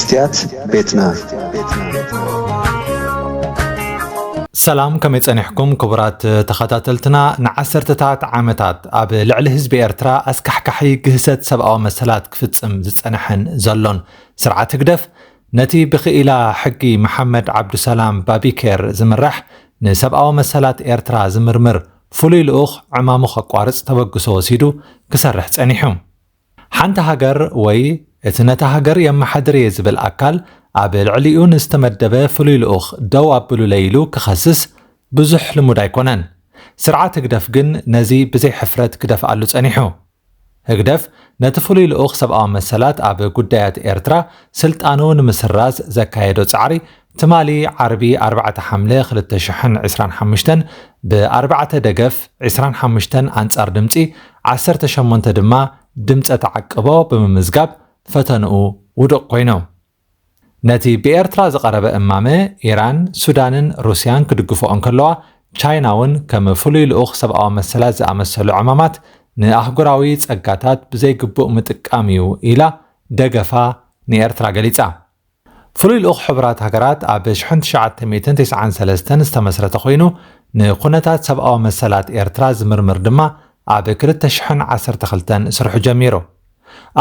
ስትያት ቤትና። ሰላም፣ ከመይ ጸኒሕኩም ክቡራት ተኸታተልትና? ንዓሰርተታት ዓመታት ኣብ ልዕሊ ህዝቢ ኤርትራ ኣስካሕካሒ ግህሰት ሰብኣዊ መሰላት ክፍጽም ዝጸንሐን ዘሎን ስርዓት ህግደፍ፣ ነቲ ብክኢላ ሕጊ መሓመድ ዓብዱሰላም ባቢኬር ዝምራሕ ንሰብኣዊ መሰላት ኤርትራ ዝምርምር ፍሉይ ልኡኽ ዕማሙ ከቋርጽ ተበግሶ ወሲዱ ክሰርሕ ጸኒሑ። ሓንቲ ሃገር ወይ እቲ ነታ ሃገር የመሓድር እየ ዝብል ኣካል ኣብ ልዕሊኡ ንዝተመደበ ፍሉይ ልኡኽ ደው ኣብሉለይ ኢሉ ክኸስስ ብዙሕ ልሙድ ኣይኮነን። ስርዓት ህግደፍ ግን ነዚ ብዘይ ሕፍረት ክደፍኣሉ ጸኒሑ። ህግደፍ ነቲ ፍሉይ ልኡኽ ሰብኣዊ መሰላት ኣብ ጉዳያት ኤርትራ ስልጣኑ ንምስራዝ ዘካየዶ ጻዕሪ ትማሊ ዓርቢ ኣርባዕተ ሓምለ ክልተ ሽሕን ዕስራን ሓሙሽተን ብኣርባዕተ ደገፍ ዕስራን ሓሙሽተን ኣንጻር ድምጺ ዓሰርተ ሸሞንተ ድማ ድምጸ ተዓቅቦ ብምምዝጋብ ፈተንኡ ውዱቕ ኮይኑ። ነቲ ብኤርትራ ዝቐረበ እማመ ኢራን፣ ሱዳንን ሩስያን ክድግፍኦ እንከለዋ፣ ቻይና እውን ከም ፍሉይ ልኡኽ ሰብኣዊ መሰላት ዝኣመሰሉ ዕማማት ንኣህጉራዊ ጸጋታት ብዘይግቡእ ምጥቃም እዩ ኢላ ደገፋ ንኤርትራ ገሊጻ። ፍሉይ ልኡኽ ሕቡራት ሃገራት ኣብ ሽሕን ትሽዓተ ሚእትን ተስዓን ሰለስተን ዝተመስረተ ኮይኑ፣ ንኩነታት ሰብኣዊ መሰላት ኤርትራ ዝምርምር ድማ ኣብ ክልተ ሽሕን ዓሰርተ ክልተን ስርሑ ጀሚሩ።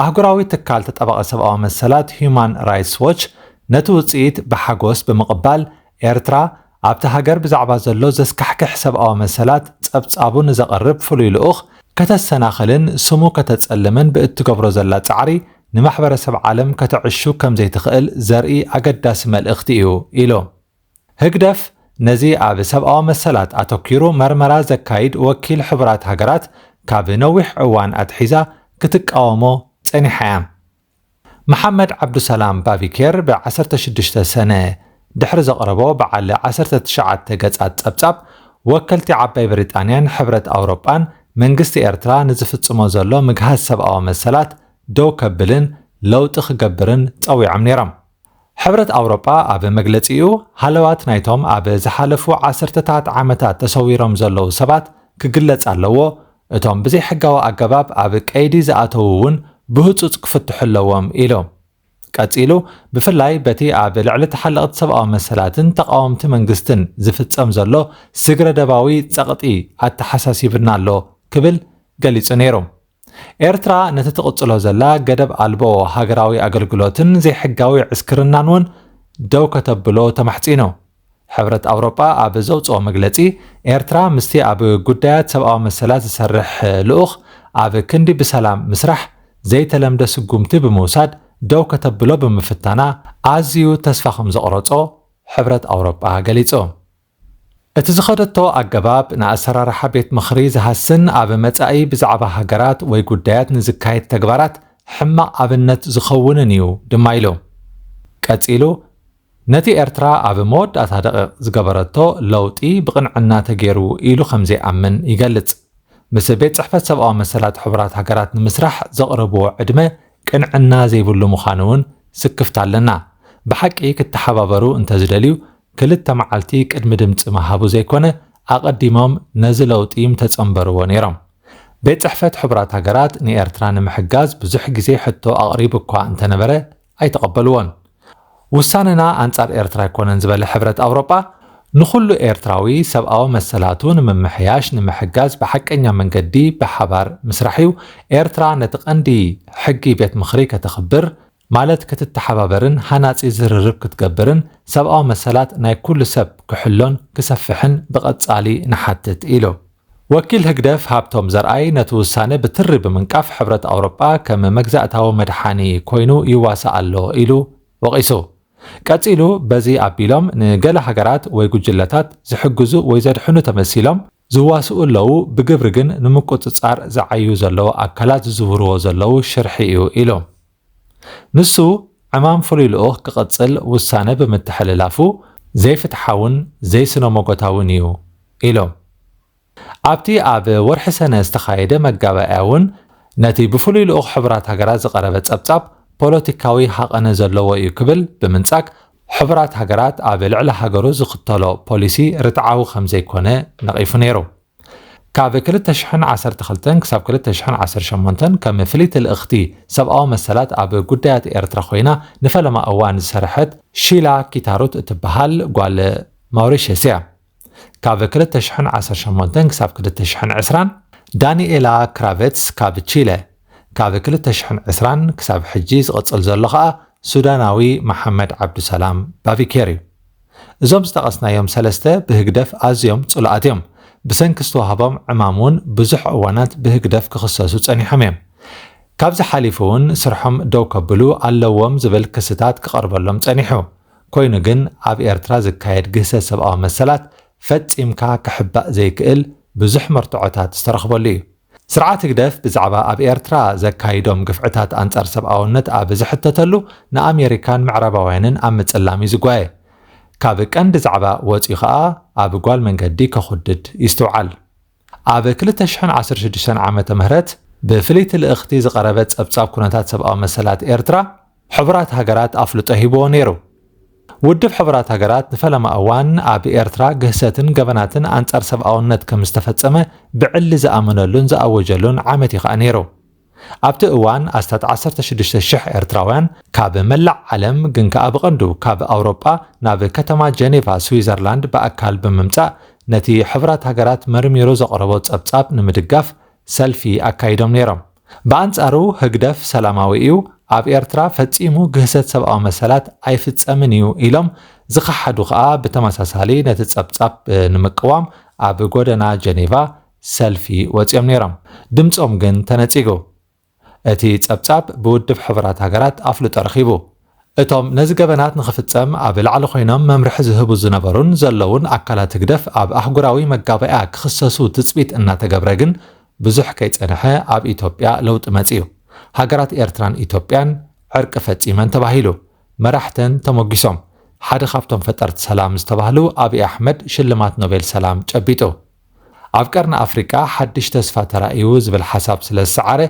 ኣህጉራዊ ትካል ተጣባቒ ሰብኣዊ መሰላት ሂዩማን ራይትስ ዎች ነቲ ውጽኢት ብሓጎስ ብምቕባል፣ ኤርትራ ኣብቲ ሃገር ብዛዕባ ዘሎ ዘስካሕክሕ ሰብኣዊ መሰላት ጸብጻቡ ንዘቕርብ ፍሉይ ልኡኽ ከተሰናኽልን ስሙ ከተጸልምን ብእትገብሮ ዘላ ጻዕሪ ንማሕበረሰብ ዓለም ከተዕሹ ከም ዘይትኽእል ዘርኢ ኣገዳሲ መልእኽቲ እዩ ኢሉ። ህግደፍ ነዚ ኣብ ሰብኣዊ መሰላት ኣተኲሩ መርመራ ዘካይድ ወኪል ሕቡራት ሃገራት ካብ ነዊሕ እዋን ኣትሒዛ ክትቃወሞ ጸኒሓ እያ። መሓመድ ዓብዱሰላም ባቢኬር ብ ዓሰርተ ሽዱሽተ ሰነ ድሕሪ ዘቕረቦ በዓል ዓሰርተ ትሽዓተ ገጻት ጸብጻብ፣ ወከልቲ ዓባይ ብሪጣንያን ሕብረት ኣውሮጳን መንግስቲ ኤርትራ ንዝፍጽሞ ዘሎ ምግሃስ ሰብኣዊ መሰላት ደው ከብልን ለውጢ ክገብርን ጸዊዖም ነይሮም። ሕብረት ኣውሮጳ ኣብ መግለጺኡ፣ ሃለዋት ናይቶም ኣብ ዝሓለፉ ዓሰርተታት ዓመታት ተሰዊሮም ዘለዉ ሰባት ክግለጽ ኣለዎ፣ እቶም ብዘይሕጋዊ ኣገባብ ኣብ ቀይዲ ዝኣተዉ እውን ብህጹጽ ክፍትሑ ኣለዎም ኢሉ። ቀጺሉ፣ ብፍላይ በቲ ኣብ ልዕሊ ተሓለቕቲ ሰብኣዊ መሰላትን ተቓወምቲ መንግስትን ዝፍጸም ዘሎ ስግረ ደባዊ ጸቕጢ ኣተሓሳሲብና ኣሎ ክብል ገሊጹ ነይሩ። ኤርትራ ነቲ ትቕጽሎ ዘላ ገደብ ኣልቦ ሃገራዊ ኣገልግሎትን ዘይሕጋዊ ዕስክርናን እውን ደው ከተብሎ ተማሕጺኑ። ሕብረት ኣውሮጳ ኣብ ዘውጽኦ መግለጺ፣ ኤርትራ ምስቲ ኣብ ጉዳያት ሰብኣዊ መሰላት ዝሰርሕ ልኡኽ ኣብ ክንዲ ብሰላም ምስራሕ ዘይተለምደ ስጉምቲ ብምውሳድ ደው ከተብሎ ብምፍታና ኣዝዩ ተስፋ ከም ዘቑረጾ ሕብረት ኣውሮጳ ገሊጹ። እቲ ዝኸደቶ ኣገባብ ንኣሰራርሓ ቤት ምኽሪ ዝሃስን ኣብ መጻኢ ብዛዕባ ሃገራት ወይ ጉዳያት ንዝካየድ ተግባራት ሕማቕ ኣብነት ዝኸውንን እዩ ድማ ኢሉ። ቀጺሉ፣ ነቲ ኤርትራ ኣብ መወዳእታ ደቂቕ ዝገበረቶ ለውጢ ብቕንዕና ተገይሩ ኢሉ ከም ዘይኣምን ይገልጽ። ምስ ቤት ጽሕፈት ሰብኣዊ መሰላት ሕቡራት ሃገራት ንምስራሕ ዘቕረብዎ ዕድመ ቅንዕና ዘይብሉ ምዃኑ እውን ስክፍታ ኣለና። ብሓቂ ክተሓባበሩ እንተዝደልዩ፣ ክልተ መዓልቲ ቅድሚ ድምጺ ምሃቡ ዘይኮነ፣ ኣቐዲሞም ነዚ ለውጢ ምተጸንበርዎ ነይሮም። ቤት ጽሕፈት ሕቡራት ሃገራት ንኤርትራ ንምሕጋዝ ብዙሕ ግዜ ሕቶ ኣቕሪቡ እኳ እንተነበረ፣ ኣይተቐበልዎን። ውሳነና ኣንጻር ኤርትራ ኣይኮነን ዝበለ ሕብረት ኣውሮጳ፣ ንኹሉ ኤርትራዊ ሰብኣዊ መሰላቱ ንምምሕያሽ ንምሕጋዝ ብሓቀኛ መንገዲ ብሓባር ምስራሕ እዩ። ኤርትራ ነቲ ቀንዲ ሕጊ ቤት ምኽሪ ከተኽብር፣ ማለት ክትተሓባበርን ሃናጺ ዝርርብ ክትገብርን ሰብኣዊ መሰላት ናይ ኩሉ ሰብ ክሕሎን ክሰፍሕን ብቐጻሊ ንሓትት ኢሉ። ወኪል ህግደፍ ሃብቶም ዘርኣይ ነቲ ውሳነ ብትሪ ብምንቃፍ ሕብረት ኣውሮጳ ከም መግዛእታዊ መድሓኒ ኮይኑ ይዋሳእ ኣሎ ኢሉ ወቒሱ። ቀጺሉ በዚ ኣቢሎም ንገለ ሃገራት ወይ ጉጅለታት ዝሕግዙ ወይ ዘድሕኑ ተመሲሎም ዝዋስኡ ኣለዉ፣ ብግብሪ ግን ንምቁጽጻር ዝዓዩ ዘለዉ ኣካላት ዝዝውርዎ ዘለዉ ሽርሒ እዩ ኢሉ። ንሱ ዕማም ፍሉይ ልኡኽ ክቕጽል ውሳነ ብምትሕልላፉ ዘይፍትሓውን ዘይስነ መጎታውን እዩ ኢሉ። ኣብቲ ኣብ ወርሒ ሰነ ዝተኻየደ መጋባእያ እውን ነቲ ብፍሉይ ልኡኽ ሕቡራት ሃገራት ዝቐረበ ጸብጻብ ፖለቲካዊ ሃቐነ ዘለዎ እዩ ክብል ብምንጻግ፣ ሕቡራት ሃገራት ኣብ ልዕሊ ሃገሩ ዝኽተሎ ፖሊሲ ርትዓዊ ከም ዘይኮነ ነቒፉ ነይሩ። ካብ ክልተ ሽሕን ዓሰርተ ክልተን ክሳብ ክልተ ሽሕን ዓሰርተ ሸሞንተን ከም ፍልይቲ ልእኽቲ ሰብኣዊ መሰላት ኣብ ጉዳያት ኤርትራ ኮይና ንፈለማ እዋን ዝሰርሐት ሺላ ኪታሩት እትበሃል ጓል ማውሪሽስ እያ። ካብ ክልተ ሽሕን ዓሰርተ ሸሞንተን ክሳብ ክልተ ሽሕን ዕስራን ዳንኤላ ክራቨትስ ካብ ቺለ፣ ካብ ክልተ ሽሕን ዕስራን ክሳብ ሕጂ ዝቕጽል ዘሎ ኸኣ ሱዳናዊ መሓመድ ዓብዱሰላም ባቢኬር እዩ። እዞም ዝጠቐስናዮም ሰለስተ ብህግደፍ ኣዝዮም ጽሉኣት እዮም። ብሰንኪ ዝተዋህቦም ዕማም እውን ብዙሕ እዋናት ብህግደፍ ክኽሰሱ ጸኒሖም እዮም። ካብዚ ሓሊፉ እውን ስርሖም ደው ከብሉ ኣለዎም ዝብል ክስታት ክቐርበሎም ጸኒሑ። ኮይኑ ግን ኣብ ኤርትራ ዝካየድ ግህሰት ሰብኣዊ መሰላት ፈጺምካ ክሕባእ ዘይክእል ብዙሕ መርትዖታት ዝተረኽበሉ እዩ። ስርዓት ህግደፍ ብዛዕባ ኣብ ኤርትራ ዘካይዶም ግፍዕታት ኣንጻር ሰብኣውነት ኣብ ዝሕተተሉ ንኣሜሪካን ምዕራባውያንን ኣብ ምጽላም እዩ ዝጓየ። ካብ ቀንዲ ዛዕባ ወጺኡ ኸኣ ኣብ ጓል መንገዲ ከኹድድ ይስትውዓል። ኣብ ክልተ ሽሕን ዓሰርተ ሽዱሽተን ዓመተ ምህረት ብፍልይቲ ልእኽቲ ዝቐረበ ጸብጻብ ኩነታት ሰብኣዊ መሰላት ኤርትራ ሕቡራት ሃገራት ኣፍልጦ ሂብዎ ነይሩ። ውድብ ሕቡራት ሃገራት ንፈለማ እዋን ኣብ ኤርትራ ግህሰትን ገበናትን ኣንጻር ሰብኣውነት ከም ዝተፈጸመ ብዕሊ ዝኣመነሉን ዝኣወጀሉን ዓመት እዩ ኸኣ ነይሩ። ኣብቲ እዋን ኣስታት ዓሰርተ ሽዱሽተ ሽሕ ኤርትራውያን ካብ መላእ ዓለም ግን ከኣ ብቐንዱ ካብ ኣውሮጳ ናብ ከተማ ጀኔቫ ስዊዘርላንድ ብኣካል ብምምጻእ ነቲ ሕቡራት ሃገራት መርሚሩ ዘቕረቦ ጸብጻብ ንምድጋፍ ሰልፊ ኣካይዶም ነይሮም። ብኣንጻሩ ህግደፍ ሰላማዊ እዩ፣ ኣብ ኤርትራ ፈጺሙ ግህሰት ሰብኣዊ መሰላት ኣይፍጸምን እዩ ኢሎም ዝኸሓዱ ኸኣ ብተመሳሳሊ ነቲ ጸብጻብ ንምቅዋም ኣብ ጎደና ጀኔቫ ሰልፊ ወጺኦም ነይሮም። ድምጾም ግን ተነጺጉ። እቲ ጸብጻብ ብውድብ ሕቡራት ሃገራት ኣፍልጦ ረኺቡ። እቶም ነዚ ገበናት ንኽፍጸም ኣብ ላዕሊ ኮይኖም መምርሒ ዝህቡ ዝነበሩን ዘለውን ኣካላት ህግደፍ ኣብ ኣህጉራዊ መጋበእያ ክኽሰሱ ትጽቢት እናተገብረ ግን ብዙሕ ከይጸንሐ ኣብ ኢትዮጵያ ለውጢ መጺኡ። ሃገራት ኤርትራን ኢትዮጵያን ዕርቂ ፈጺመን ተባሂሉ። መራሕተን ተሞጊሶም። ሓደ ካብቶም ፈጠርቲ ሰላም ዝተባህሉ ኣብይ ኣሕመድ ሽልማት ኖቤል ሰላም ጨቢጡ። ኣብ ቀርኒ ኣፍሪቃ ሓድሽ ተስፋ ተራእዩ ዝብል ሓሳብ ስለ ዝሰዓረ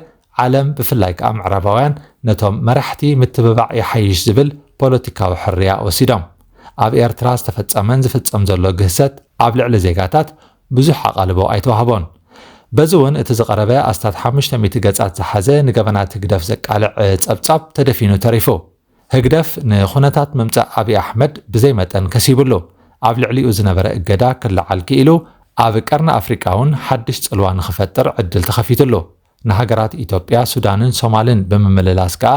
ዓለም ብፍላይ ከኣ ምዕራባውያን ነቶም መራሕቲ ምትብባዕ ይሓይሽ ዝብል ፖለቲካዊ ሕርያ ወሲዶም። ኣብ ኤርትራ ዝተፈጸመን ዝፍጸም ዘሎ ግህሰት ኣብ ልዕሊ ዜጋታት ብዙሕ ኣቓልቦ ኣይተዋህቦን። በዚ እውን እቲ ዝቐረበ ኣስታት ሓሙሽተ ሚእቲ ገጻት ዝሓዘ ንገበናት ህግደፍ ዘቃልዕ ጸብጻብ ተደፊኑ ተሪፉ። ህግደፍ ንኹነታት ምምጻእ ኣብይ ኣሕመድ ብዘይ መጠን ከሲብሉ፣ ኣብ ልዕሊኡ ዝነበረ እገዳ ክለዓል ክኢሉ፣ ኣብ ቀርኒ ኣፍሪቃ እውን ሓድሽ ጽልዋ ንኽፈጥር ዕድል ተኸፊትሉ። ንሃገራት ኢትዮጵያ፣ ሱዳንን ሶማልን ብምምልላስ ከኣ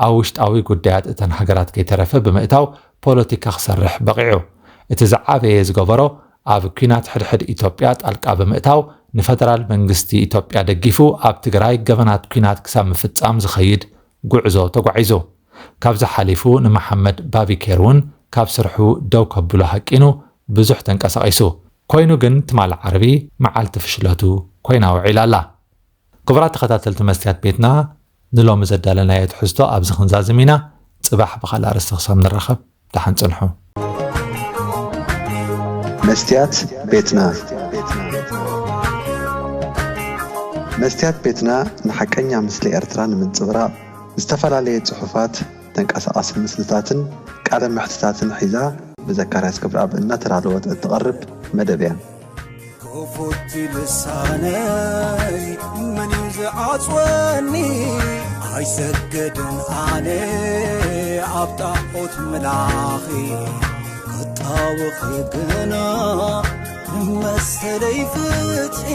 ኣብ ውሽጣዊ ጉዳያት እተን ሃገራት ከይተረፈ ብምእታው ፖለቲካ ክሰርሕ በቒዑ። እቲ ዝዓበየ ዝገበሮ ኣብ ኲናት ሕድሕድ ኢትዮጵያ ጣልቃ ብምእታው ንፈደራል መንግስቲ ኢትዮጵያ ደጊፉ ኣብ ትግራይ ገበናት ኲናት ክሳብ ምፍጻም ዝኸይድ ጉዕዞ ተጓዒዙ። ካብዚ ሓሊፉ ንመሓመድ ባቢኬር እውን ካብ ስርሑ ደው ከብሎ ሃቂኑ ብዙሕ ተንቀሳቒሱ። ኮይኑ ግን ትማሊ ዓርቢ መዓልቲ ፍሽለቱ ኮይና ውዒላ ኣላ። ክቡራት ተኸታተልቲ መስትያት ቤትና፣ ንሎሚ ዘዳለናዮ ትሕዝቶ ኣብዚ ክንዛዝም ኢና። ጽባሕ ብኻልእ ኣርእስቲ ክሳብ ንራኸብ ደሓን ጽንሑ። መስትያት ቤትና። መስትያት ቤትና ንሓቀኛ ምስሊ ኤርትራ ንምንጽብራቕ ዝተፈላለየ ጽሑፋት፣ ተንቀሳቓሲ ምስልታትን ቃለ መሕትታትን ሒዛ ብዘካርያስ ክብረኣብ እናተዳለወት እትቐርብ መደብ እያ። ክፉት ልሳነይ መን እዩ ዝዓጽወኒ? ኣይሰግድን ኣነ ኣብ ጣዖት ምላኺ፣ ክጣወኺ ግና ንመሰለይ ፍትሒ።